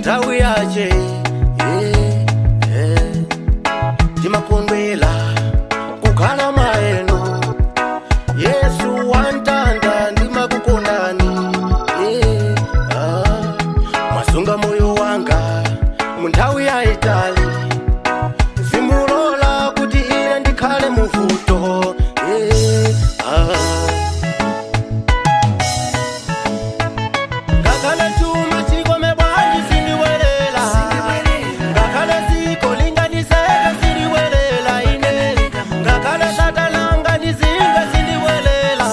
Nthawi yache, yeah. Timakondwela kukhala mwaeno. Yesu wantanda, ndimakukondani, yeah. Ah. Mwasunga moyo wanga munthawi yayitali, simulola kuti ine ndikhale muvuto, yeah. Ah. Ngakhale chuma chikome bwanji, sindiwelela. Ngakhale ziko linganiseke, sindiwelela ine. Ngakhale satalanga ndizinge, sindiwelela.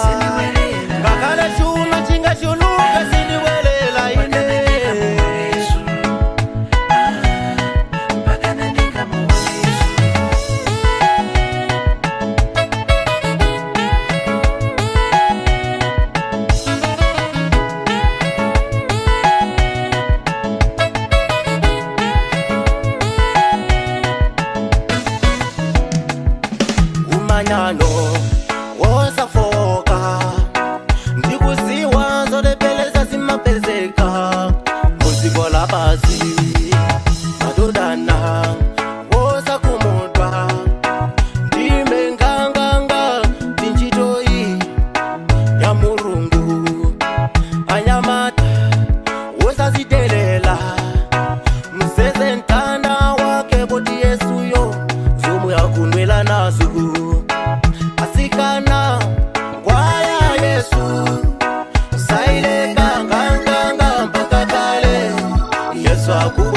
Ngakhale chuma chingachuluke, sindiwelela ine. Umanyano wosafoka, ndikuziwa zolepeleza zimapezeka muziko lapasi. Madodana wosakumudwa, ndime nganganga tinchitoyi ya Mulungu. Anyamata wosazitelela, mseze mtanda wake poti Yesuyo zomwe akundwela nazo. Asikana kwaya Yesu saileka nganganga mpaka kale. Yesu aku